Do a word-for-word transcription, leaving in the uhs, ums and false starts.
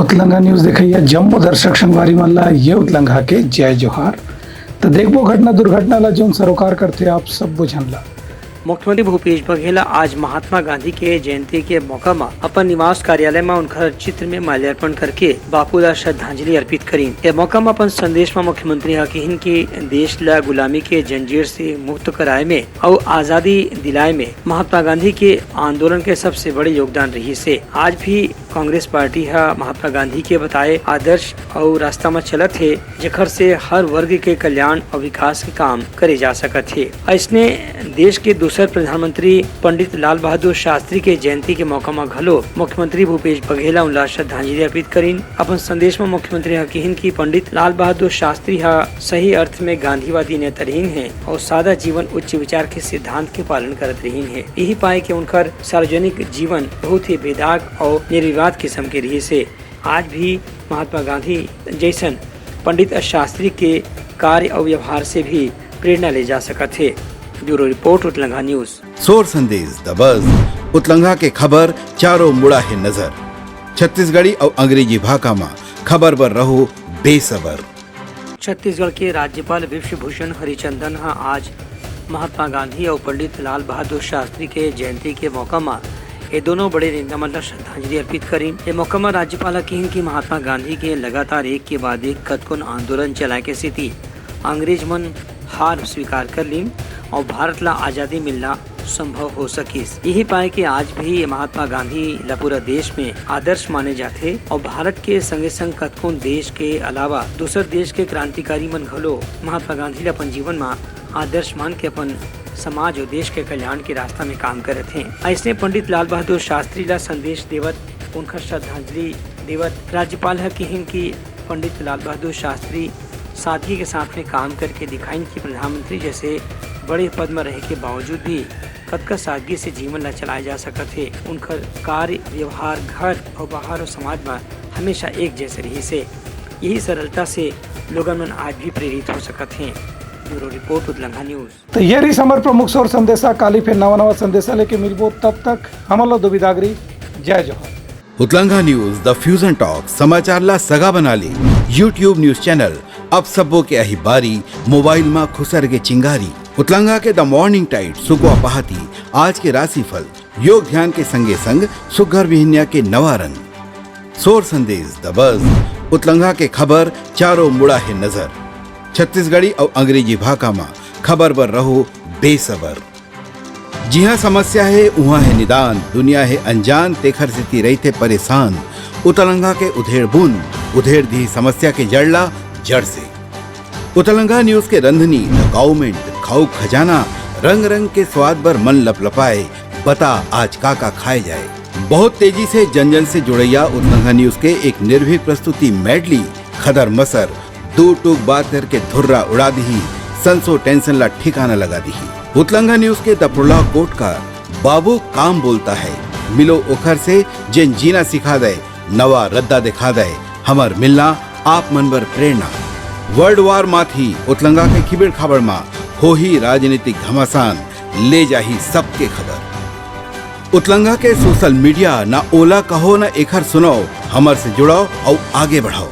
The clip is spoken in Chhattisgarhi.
उतलंगा न्यूज देखइया जम्मो दर्शक संगवारी मन ला ये उतलंगा के जय जोहार। त देखबो घटना दुर्घटना ला, जौन सरोकार करथे आप सब्बो झन ला। मुख्यमंत्री भूपेश बघेल आज महात्मा गांधी के जयंती के मौका म अपन निवास कार्यालय म उनकर चित्र में माल्यार्पण करके बापू ला श्रद्धांजलि अर्पित करीन। ए मौका म अपन संदेश म मुख्यमंत्री ह किहिन कि देश ला गुलामी के जंजीर से मुक्त कराए में अउ आजादी दिलाए में महात्मा गांधी के आंदोलन के सबसे बड़े योगदान रहिस हे। आज भी कांग्रेस पार्टी ह महात्मा गांधी के बताए आदर्श अउ रास्ता म चलत हे, जेखर से हर वर्ग के कल्याण अउ विकास के काम करे जा सकत हे। अइसने देश के दूसर प्रधानमंत्री पंडित लाल बहादुर शास्त्री के जयंती के मौका म घलो मुख्यमंत्री भूपेश बघेल उनला श्रद्धांजलि अर्पित करीन। अपन संदेश म मुख्यमंत्री ह किहिन कि पंडित लाल बहादुर शास्त्री ह सही अर्थ में गांधीवादी नेता रहिन हे अउ सादा जीवन उच्च विचार के सिद्धांत के पालन करत रहिन हे। यही पाए के उनकर सार्वजनिक जीवन बहुत ही बेदाग अउ निर्विवाद किस्म के रहिस हे। आज भी महात्मा गांधी जैसन पंडित शास्त्री के कार्य अउ व्यवहार से भी प्रेरणा ले जा सकत हे। Bureau report, Utlanga news. सोर संदेश द बज, उतलंगा के खबर चारों मुड़ा हे नजर। छत्तीसगढ़ी अउ अंग्रेजी भाखा म खबर बर रहो बेसबर। छत्तीसगढ़ के राज्यपाल विश्वभूषण हरिचंदन ह आज महात्मा गांधी अउ पंडित लाल बहादुर शास्त्री के जयंती के मौका म ए दोनों बड़े नेता मन ल श्रद्धांजलि अर्पित करीन। ए मौका म राज्यपाल ह किहिन कि महात्मा गांधी के लगातार एक के बाद एक कतकोन आंदोलन चलाए के सेती अंग्रेज मन हार स्वीकार कर लीन अउ भारत ला आजादी मिलना संभव हो सकिस। यही पाए कि आज भी महात्मा गांधी ला पूरा देश में आदर्श माने जाथे अउ भारत के संगे संग कतकोन देश के अलावा दूसर देश के क्रांतिकारी मन घलो महात्मा गांधी ला अपन जीवन म आदर्श मान के अपन समाज अउ देश के कल्याण के रास्ता में काम करत हें। अइसने पंडित लाल बहादुर शास्त्री ला संदेश देवत, उनकर श्रद्धांजलि देवत राज्यपाल ह किहिन कि पंडित लाल बहादुर शास्त्री सादगी के साथ में काम करके दिखाइन कि प्रधानमंत्री जैसे बड़े पद म रहे के बावजूद भी कतका सादगी से जीवन ला चलाए जा सकत हे। उनकर कार्य, व्यवहार, घर अउ बाहर अउ समाज म हमेशा एक जैसे रहिस हे। यही सरलता से लोगन मन आज भी प्रेरित हो सकत हें। Bureau report, Utlanga news. त ये रहिस हमर प्रमुख सोर संदेशा। काली फिर नवा नवा संदेशा लेके मिलबो, तब तक हमन ला दो बिदागरी। जय जोहार। उतलंगा न्यूज, द फ्यूजन टॉक, समाचार ला सगा बना ले। YouTube न्यूज चैनल, अब सब्बो के आही बारी, मोबाइल मा खुसर गे चिंगारी। उतलंगा के द मॉर्निंग टाइड, सुकवा पहाती, आज के राशिफल, योग ध्यान के संगे संग सुग्घर बिहनिया के नवा रंग। सोर संदेश, द बज, उतलंगा के खबर, चारों मुड़ा हे नजर। छत्तीसगढ़ी अउ अंग्रेजी भाखा मा खबर बर रहो बेसबर। जिहाँ समस्या हे, उहाँ हे निदान, दुनिया हे अनजान, तेखर सेती रहिथे परेशान। उतलंगा के उधेड़ बुन, उधेड़ दिही समस्या के जड़ ला जड़ से। उतलंगा न्यूज के रंधनी, द काउमेंट, खाऊ खजाना, रंग रंग के स्वाद बर मन लपलपाए, बता आज का का खाए जाए। बहुत तेजी से जन जन से जुड़ैया उतलंगा न्यूज के एक निर्भीक प्रस्तुति मेडली, खदर मसर, दू टूक बात करके धुर्रा उड़ा दिही, संसो टेंशन ला ठिकाना लगा दिही। उतलंगा न्यूज के द प्रोलॉग कोट का बाबू काम बोलता है, मिलो ओखर से जेन जीना सिखा दे, नवा रद्दा दिखा दे, हमर मिलना आप मन बर प्रेरणा। वर्ल्ड वार माथी उतलंगा के खिबेड़ खाबड़ मा होही राजनीतिक घमासान, ले जाही सबके खबर। उतलंगा के सोशल मीडिया, ना ओला कहो ना एखर सुनाओ, हमर से जुड़ाओ अउ आगे बढ़ाओ।